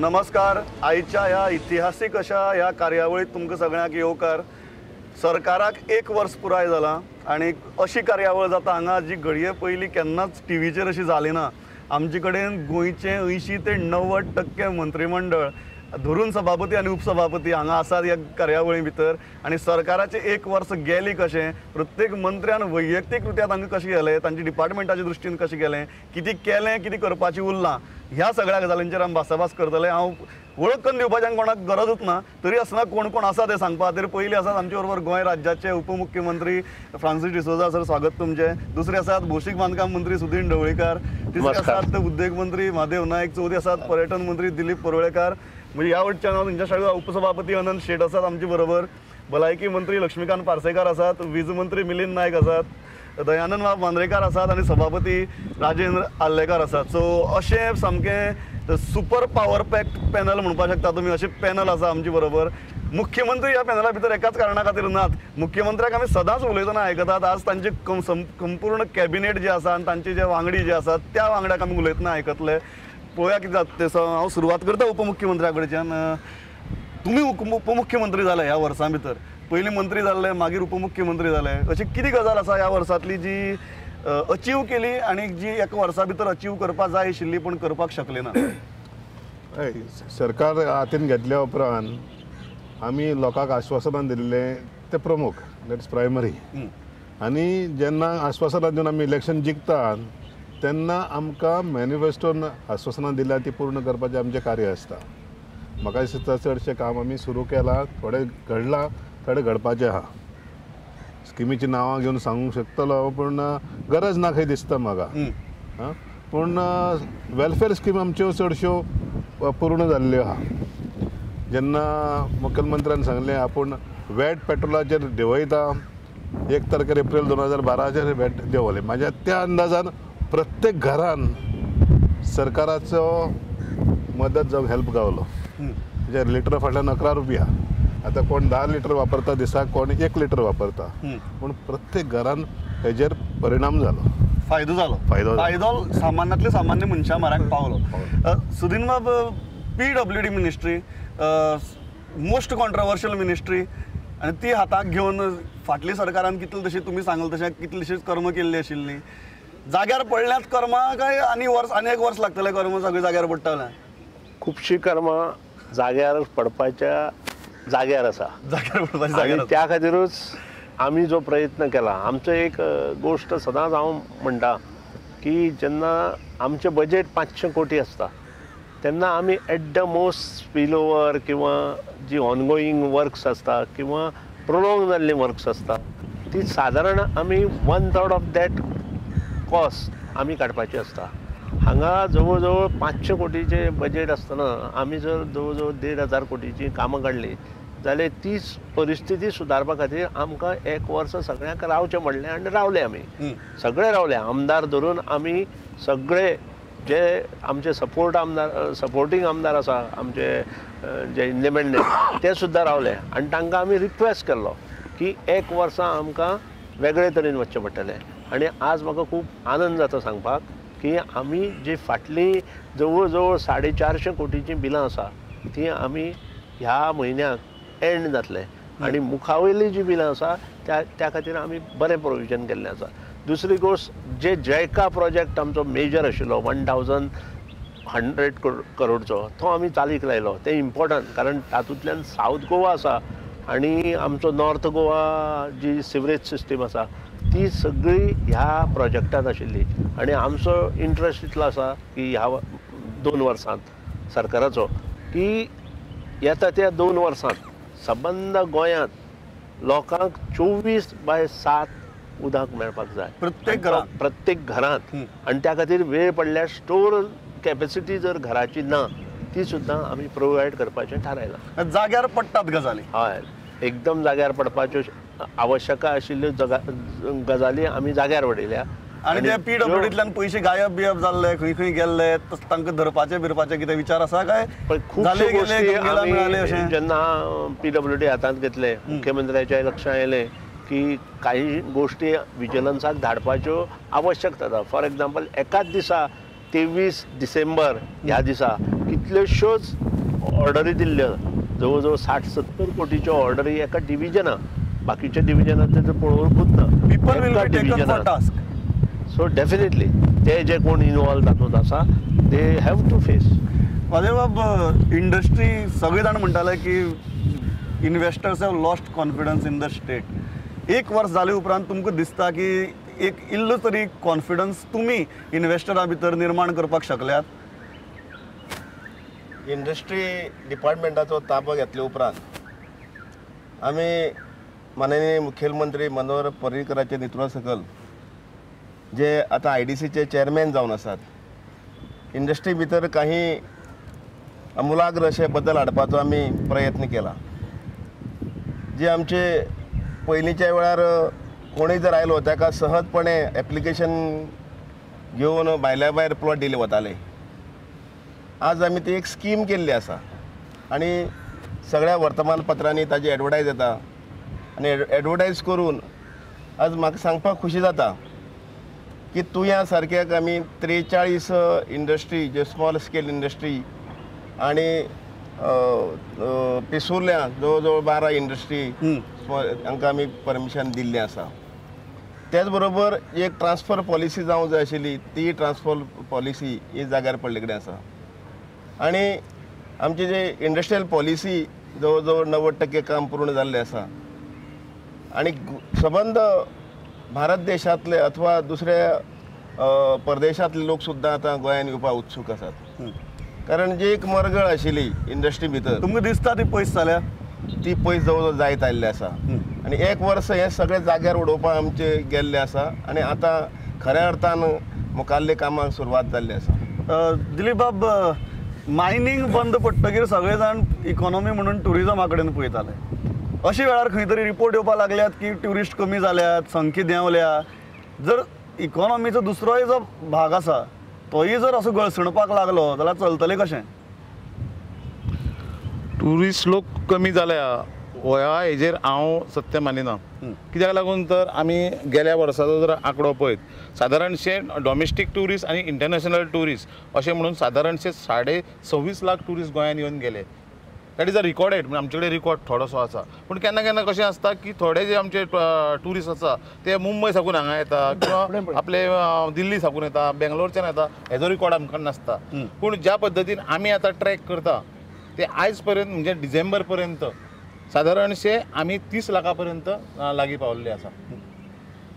नमस्कार. आयच्या ह्या इतिहासीक अशा ह्या कार्यावळीत तुमकां सगळ्यांक येवकार. सरकाराक एक वर्स पुराय जालां आनी अशी कार्यावळ जाता हांगा जी घडये पयलीं केन्नाच टिवीचेर अशी जाली ना. आमचे कडेन गोंयचें 80 ते 90% मंत्रीमंडळ धरून सभापती आनी उपसभापती हांगा आसात ह्या कार्यावळी भितर. आनी सरकाराचें एक वर्स गेलें कशें, प्रत्येक मंत्र्यान वैयक्तीक रित्या तांकां कशें गेलें, तांच्या डिपार्टमेंटाच्या दृश्टीन कशें गेलें, कितें केलें, कितें करपाचें उरलां, ह्या सगळ्या गजालींचेर आमी भासाभास करतले. हांव वळख करून दिवपाची कोणाक गरजूच ना, तरी आसतना कोण कोण आसा तें सांगपा खातीर पयलीं आसात आमचे बरोबर गोंय राज्याचे उपमुख्यमंत्री फ्रांसीस डिसोजा. सर, स्वागत तुमचें. दुसरे आसात भौशीक बांदकाम मंत्री सुदीन ढवळीकार, तिसरे आसात उद्देग मंत्री महादेव नायक, चवथी आसात पर्यटन मंत्री दिलीप परुळेकार. म्हणजे ह्या वटच्यान हांव तुमच्या शाळेचो उपसभापती अनंत शेट आसात आमचे बरोबर, भलायकी मंत्री लक्ष्मीकांत पार्सेकार आसात, वीज मंत्री मिलिंद नायक आसात, दयानंद बाब मांद्रेकार आसात आनी सभापती राजेंद्र आर्लेकार आसात. सो अशें सामकें सुपर पावर पॅक्ड पॅनल म्हणपाक शकता तुमी, अशें पॅनल आसा आमचे बरोबर. मुख्यमंत्री ह्या पॅनला भितर एकाच कारणा खातीर नात, मुख्यमंत्र्याक आमी सदांच उलयतना आयकतात. आज तांचे संपूर्ण कॅबिनेट जे आसा आनी तांचे जे वांगडी जे आसात त्या वांगड्याक आमी उलयतना आयकतले. पळोवया कितें जाता तें. हांव सुरवात करता उपमुख्यमंत्र्या कडच्यान. तुमी उपमुख्यमंत्री जाले ह्या वर्सां भितर, पयलीं मंत्री जाल्ले मागीर उपमुख्यमंत्री जाले, अशी कितें गजाल आसा ह्या वर्सांतली जी अचीव केली आनी जी एका वर्सा भितर अचीव करपाक जाय आशिल्ली पूण करपाक शकले ना? हय, सरकार हातीन घेतल्या उपरांत आमी लोकांक आश्वासनां दिल्लें तें प्रमुख, that is primary. आनी जेन्ना आश्वासनां दिवन आमी इलेक्शन जिखतात तेन्ना आमकां मॅनिफेस्टोन आश्वासनां दिल्या ती पूर्ण करपाचें आमचें कार्य आसता. म्हाका दिसता चडशें काम आमी सुरू केलां, थोडें घडलां, थोडें घडपाचें आहा. स्किमीचीं नांवां घेवन सांगूंक शकतलो पूण गरज ना खंय दिसता म्हाका. आं, पूण वेलफेर स्कीम आमच्यो चडश्यो पूर्ण जाल्ल्यो आहा. जेन्ना मुखेलमंत्र्यान सांगलें आपूण वॅट पेट्रोलाचेर देंवयता, 1 तारखेर एप्रील 2012 वॅट देंवले, म्हाज्या त्या अंदाजान प्रत्येक घरान सरकाराचो मदत जावं हेल्प गावलो. म्हणजे लिटरा फाटल्यान 11 रुपया, आतां कोण 10 लिटर वापरता दिसाक, कोण 1 लिटर वापरता, पूण प्रत्येक घरान हेजेर परिणाम जालो, फायदो जालो, फायदो सामान्यांतले सामान्य मनशा म्हऱ्यांत पावलो. सुदीन बाब, PWD ministry most controversial ministry आनी ती हाताक घेवन फाटली सरकारान कितले तशी तुमी सांगल तशें कितलीशीच कर्म केल्ली आशिल्ली, जाग्यार पडल्यात कर्मां काय आनी वर्स आनी एक वर्स लागतलें कर्म सगळें जाग्यार पडटलें? खुबशीं कर्मां जाग्यार पडपाच्या जाग्यार आसा, जाग्यार पडपाच्या जाग्यार. त्या खातीरूच आमी जो प्रयत्न केला, आमचो एक गोश्ट सदांच हांव म्हणटा की जेन्ना आमचें बजेट 500 कोटी आसता तेन्ना आमी at the most spill over किंवा जी ऑनगोईंग वर्क्स आसता किंवा प्रोलोंग जाल्लीं वर्क्स आसता ती सादारण आमी 1/3 ऑफ that cost आमी काडपाची आसता. हांगा जवळ जवळ 500 कोटीचें बजेट आसतना आमी जर जवळ जवळ 1500 कोटीचीं कामां काडलीं जाल्यार ती परिस्थिती सुदारपा खातीर आमकां एक वर्स सगळ्यांक रावचें पडलें आनी रावले आमी, सगळे रावले, आमदार धरून आमी सगळे जे आमचे सपोर्ट आमदार, सपोर्टींग आमदार आसा आमचे जे इंडिपेंडंट ते सुद्दां रावले आनी तांकां आमी रिक्वेस्ट केल्लो की एक वर्सां आमकां वेगळे तरेन वचचें पडटलें. आनी आज म्हाका खूब आनंद जाता सांगपाक की आमी जी फाटलीं जवळ जवळ 450 कोटीचीं बिलां आसा तीं आमी ह्या म्हयन्याक एंड जातलें आनी मुखावयलीं जीं बिलां आसा त्या खातीर आमी बरें प्रोविजन केल्लें आसा. दुसरी गोश्ट, जे जयका प्रोजेक्ट आमचो मेजर आशिल्लो 1100 करोडचो, तो आमी चालीक लायलो. तें इम्पोर्टंट कारण तातूंतल्यान सावथ गोवा आसा आनी आमचो नॉर्थ गोवा जी सिवरेज सिस्टीम आसा ती सगळी ह्या प्रोजेक्टांत आशिल्ली आनी आमचो इंट्रस्ट इतलो आसा की ह्या 2 वर्सांत सरकाराचो की येता त्या 2 वर्सांत सबंद गोंयांत लोकांक 24/7 उदक मेळपाक जाय, प्रत्येक घरांत, प्रत्येक घरांत. आनी त्या खातीर वेळ पडल्यार स्टोर कॅपेसिटी जर घराची ना ती सुद्दां आमी प्रोवायड करपाचें थारायलां. जाग्यार पडटात गजाली, हय, एकदम जाग्यार पडपाच्यो आवश्यक आशिल्ल्यो गजाली आमी जाग्यार वडयल्या. आनी ते पीडब्ल्यूडींतल्यान पयशे गायब बियब जाल्ले, खंय खंय गेल्ले, तांकां धरपाचे बिरपाचे कितें विचार आसा काय? खुबश्यो गोश्टी आमी जेन्ना पीडब्ल्यूडी हातांत घेतले, मुख्यमंत्र्याच्या लक्षांत आयलें की काही गोश्टी विजिलन्साक धाडपाच्यो आवश्यक जाता. फॉर एग्जाम्पल, एकाच दिसा 23 डिसेंबर ह्या दिसा कितल्योश्योच ऑर्डरी दिल्ल्यो जवळ जवळ 60-70 कोटीच्यो ऑर्डरी एका डिविजनाक, बाकीच्या डिविजनांत ते पळोवपूच ना. People will be taken for task. So definitely ते जे कोण इनवॉल्व तातूंत आसा they have to face. Vasudev, industry सगळे जाण म्हणटाले की investors have lost confidence in the state. एक वर्स जाले उपरांत तुमकां दिसता की एक इल्लो तरी कॉन्फिडन्स तुमी इन्वेस्टरा भितर निर्माण करपाक शकल्यात? इंडस्ट्री डिपार्टमेंटाचो ताबो घेतले उपरांत आमी माननीय मुखेलमंत्री मनोहर पर्रीकराचे नेतृत्वा सकयल जे आतां IDCचे चेअरमॅन जावन आसात, इंडस्ट्री भितर काही अमुलाग्र अशे बदल हाडपाचो आमी प्रयत्न केला. जे आमचे पयलींच्या वेळार कोणूय जर आयलो ताका सहजपणे एप्लिकेशन घेवन भायल्या भायर प्लॉट दिले वताले. आज आमी ती एक स्कीम केल्ली आसा आनी सगळ्या वर्तमानपत्रांनी ताजी एडवर्टायज येता आनी एडवर्टायज करून आज म्हाका सांगपाक खुशी जाता की तुया सारक्याक आमी 43 इंडस्ट्री जे स्मॉल स्केल इंडस्ट्री आनी पिसुर्ल्या जवळ जवळ 12 इंडस्ट्री हांकां आमी परमिशन दिल्लें आसा. त्याच बरोबर एक ट्रान्सफर पॉलिसी जावंक जाय आशिल्ली ती ट्रान्सफर पॉलिसी ही जाग्यार पडले कडेन आसा आनी आमची जे इंडस्ट्रियल पॉलिसी जवळ जवळ 90% काम पूर्ण जाल्लें आसा आनी सबंद भारत देशांतले अथवा दुसऱ्या परदेशांतले लोक सुद्दां आतां गोंयांत येवपाक उत्सूक आसात. कारण जी एक मरगळ आशिल्ली इंडस्ट्री भितर तुमकां दिसता ती पयस जाल्या, ती पयस जवळ जवळ जायत आयिल्ली आसा आनी एक वर्स हें सगळें जाग्यार उडोवपाक आमचें गेल्लें आसा आनी आतां खऱ्या अर्थान मुखाल्ले कामाक सुरवात जाल्ली आसा. दिलीप बाब, मायनींग बंद पडटकीर सगळे जाण इकॉनॉमी म्हणून ट्युरिजमा कडेन पळयताले. अशे वेळार खंय तरी रिपोर्ट येवपाक लागल्यात की ट्युरिस्ट कमी जाल्यात, संख्या देंवल्या. जर इकॉनॉमीचो दुसरोय जो भाग आसा तोय जर असो गळसणपाक लागलो जाल्यार चलतलें कशें? ट्युरिस्ट लोक कमी जाल्या ह्या हेजेर हांव सत्य मानिना. कित्याक लागून तर आमी गेल्या वर्साचो जर आंकडो पळयत सादारणशे डॉमेस्टीक ट्युरिस्ट आनी इंटरनॅशनल ट्युरिस्ट अशें म्हणून सादारणशे 26.5 लाख ट्युरिस्ट गोंयांत येवन गेले. That is a recorded, म्हणजे आमचे कडेन रिकॉर्ड थोडोसो आसा. पूण केन्ना केन्ना कशें आसता की थोडे जे आमचे ट्युरिस्ट आसा ते मुंबय साकून हांगा येता किंवा आपले दिल्ली साकून येता, बेंगलोरच्यान येता, हेजो रिकॉर्ड आमकां नासता. पूण ज्या पद्दतीन आमी आतां ट्रॅक करता ते आयज पर्यंत म्हणजे डिसेंबर पर्यंत सादारणशे आमी 30 लाखा पर्यंत लागीं पावल्ले आसा.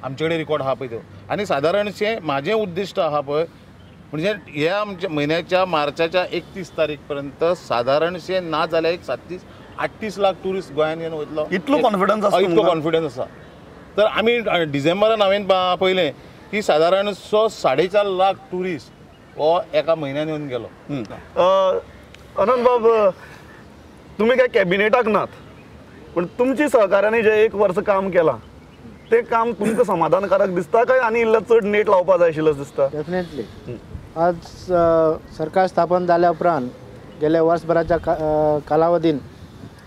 आमचे कडेन रिकॉर्ड आहा पळय तो. आनी सादारणशे म्हाजें उद्दिश्ट आहा पळय म्हणजे ह्या आमच्या म्हयन्याच्या मार्चाच्या 31 तारीख पर्यंत सादारणशे ना जाल्यार एक 37-38 लाख ट्युरिस्ट गोंयांत येवन वयतलो. इतलो कॉन्फिडन्स आसा? इतलो कॉन्फिडन्स आसा. तर आमी डिसेंबरान हांवें पळयलें की सादारणसो 4.5 लाख ट्युरिस्ट हो एका म्हयन्यान येवन गेलो. अनंत बाब, तुमी काय कॅबिनेटाक नात पूण तुमची सहकाऱ्यांनी जें एक वर्स काम केलां तें काम तुमकां समाधानकारक दिसता काय आनी इल्लो चड नेट लावपा जाय आशिल्लो दिसता? डेफिनेटली आज सरकार स्थापन जाल्या उपरांत गेल्या वर्सभराच्या कालावधीन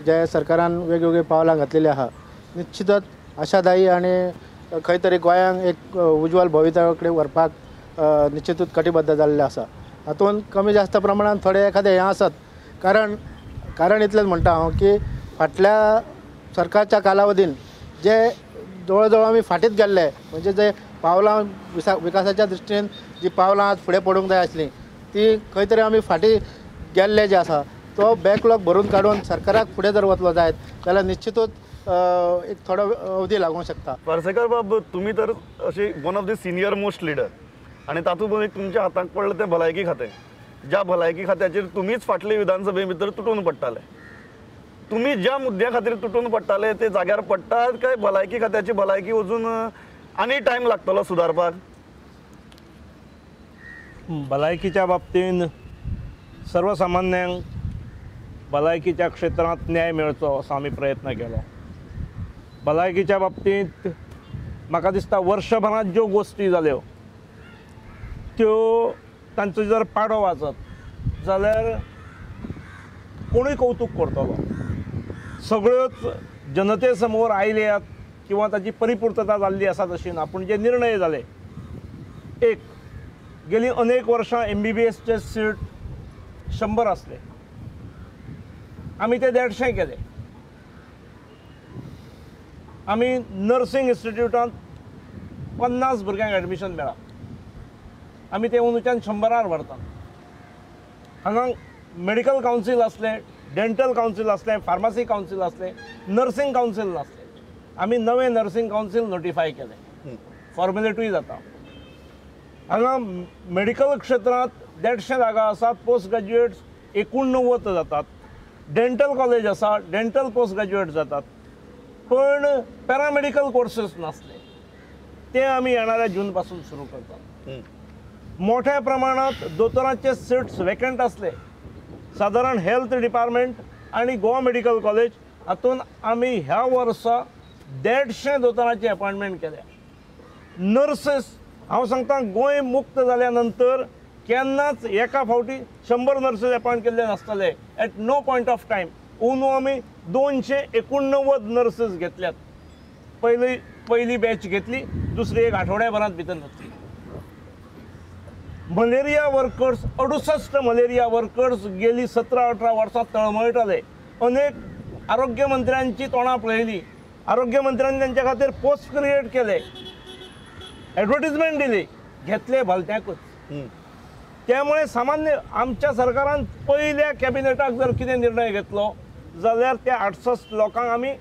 जे सरकारान वेगवेगळी पावलां घातलेली आहा निश्चितच आशादायी आनी खंय तरी गोंयांक एक उज्ज्वल भवितव्या कडेन व्हरपाक निश्चितूच कटिबद्ध जाल्लें आसा. हातूंत कमी जास्त प्रमाणान थोडे एखादे हें आसत, कारण कारण इतलेंच म्हणटा हांव की फाटल्या सरकारच्या कालावधीन जे जवळ जवळ आमी फाटीत गेल्ले म्हणजे जे पावलां विकासाच्या दृश्टीन जी पावलां आज फुडें पडूंक जाय आसलीं ती खंय तरी आमी फाटीं गेल्ले जे आसा तो बॅकलॉग भरून काडून सरकाराक फुडें जर वतलो जायत जाल्यार निश्चितूच एक थोडो अवधी लागूंक शकता. पार्सेकर बाब, तुमी तर अशे one of the senior most leader आनी तातूंत एक तुमच्या हाताक पडलें तें भलायकी खातें, ज्या भलायकी खात्याचेर तुमीच फाटले विधानसभे भितर तुटून पडटाले. तुमी ज्या मुद्द्या खातीर तुटून पडटाले ते जाग्यार पडटात काय भलायकी खात्याची भलायकी अजून आनी टायम लागतलो सुदारपाक? भलायकीच्या बाबतींत सर्वसामान्यांक भलायकीच्या क्षेत्रांत न्याय मेळचो असो आमी प्रयत्न केलो. भलायकीच्या बाबतींत म्हाका दिसता वर्षभरांत ज्यो गोश्टी जाल्यो त्यो तांचो जर पाडो वाचत जाल्यार कोणूय कौतूक करतलो. सगळ्योच जनते समोर आयल्यात किंवा ताची परिपूर्तता जाल्ली आसा तशी ना, पूण जे निर्णय जाले एक गेली अनेक वर्षां MBBSचे सीट 100 आसले, आमी ते 150 केले. आमी नर्सिंग इन्स्टिट्यूटांत 50 भुरग्यांक एडमिशन मेळ्ळां, आमी ते अंदूच्यान 100 व्हरतात. हांगा मेडिकल कावन्सील आसलें, डेंटल कावन्सील आसलें, फार्मासी कावन्सील आसलें, नर्सिंग कावन्सील नासलें. आमी नवें नर्सिंग कावन्सील नोटिफाय केलें, फॉर्मेलिटूय जाता. हांगा मेडिकल क्षेत्रांत 150 जागा आसात, पोस्ट ग्रॅज्युएट्स 89 जातात, डेंटल कॉलेज आसा, डेंटल पोस्ट ग्रॅज्युएट जातात, पण पॅरामेडिकल कोर्सेस नासले, ते आमी येणाऱ्या जून पासून सुरू करतात. मोठ्या प्रमाणात दोतोरांचे सीट्स वेकंट आसले. सादारण हेल्थ डिपार्टमेंट आनी गोवा मेडिकल कॉलेज हातून आमी ह्या वर्सा 150 दोतोरांची अपॉयंटमेंट केल्या. नर्सेस हांव सांगता गोंय मुक्त जाल्या नंतर केन्नाच एका फावटी 100 नर्सेस अपॉयंट केल्ले नासतले at no point of time. अंदू आमी 289 नर्सेस घेतल्यात. पयली बॅच घेतली, दुसरी एक आठवड्याभरात भितर जातली. मलेरिया वर्कर्स 68 मलेरिया वर्कर्स गेली 17-18 वर्सां तळमळटाले. अनेक आरोग्य मंत्र्यांची तोंडां पळयली, आरोग्य मंत्र्यांनी तेंच्या खातीर पोस्ट क्रिएट केले, एडवर्टीजमेंट दिली, घेतले भलत्याकूच. त्यामुळे सामान्य आमच्या सरकारान पयल्या कॅबिनेटाक जर कितें निर्णय घेतलो जाल्यार त्या 68 लोकांक आमी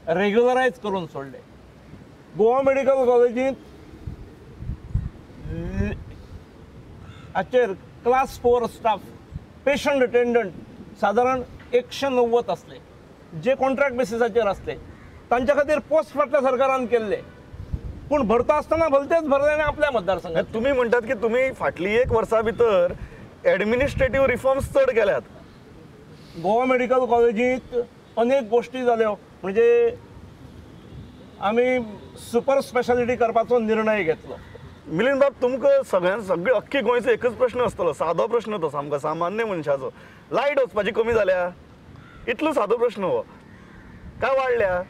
रेग्युलरायज करून सोडले. गोवा मेडिकल कॉलेजींत हाचेर क्लास 4 स्टाफ पेशंट अटेंडंट सादारण 190 आसले, जे कॉन्ट्रॅक्ट बेसिसाचेर आसले. तांच्या खातीर पोस्ट फाटल्या सरकारान केल्ले, पूण भरता आसतना भलतेच भरले आनी आपल्या मतदारसंघात. तुमी म्हणटात की तुमी फाटली एक वर्सा भितर एडमिनिस्ट्रेटीव रिफॉर्म्स चड केल्यात. गोवा मेडिकल कॉलेजींत अनेक गोश्टी जाल्यो, म्हणजे आमी सुपर स्पेशालिटी करपाचो निर्णय घेतलो. मिलिंद बाब, तुमकां सगळ्यां सगळे अख्खी गोंयचो एकच प्रश्न आसतलो, सादो प्रश्न तो सामको सामान्य मनशाचो, लायट वचपाची कमी जाल्या, इतलो सादो प्रश्न हो, काय वाडल्या?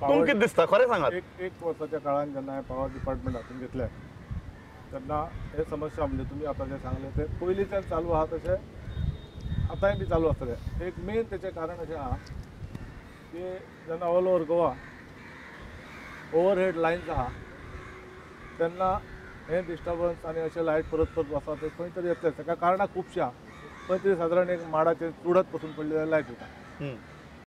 तुमकां कितें दिसता खरें सांगात. एक वर्साच्या काळान जेन्ना हांवें पावर डिपार्टमेंट हातून घेतलें तेन्ना हे समस्या म्हणजे तुमी आतां जें सांगलें तें पयलींच्यान चालू आहा तशें आतांय बी चालू आसतलें. एक मेन तेचें कारण अशें आहा की जेन्ना all over Goa overhead lines आहा तेन्ना हें डिस्टर्बन्स आनी अशें लायट परत परत वचता तें खंय तरी येतलें. ताका कारणां खुबशीं आहा, खंय तरी सादारण एक माडाचेर तुडत पसून पडली जाल्यार लायट वता.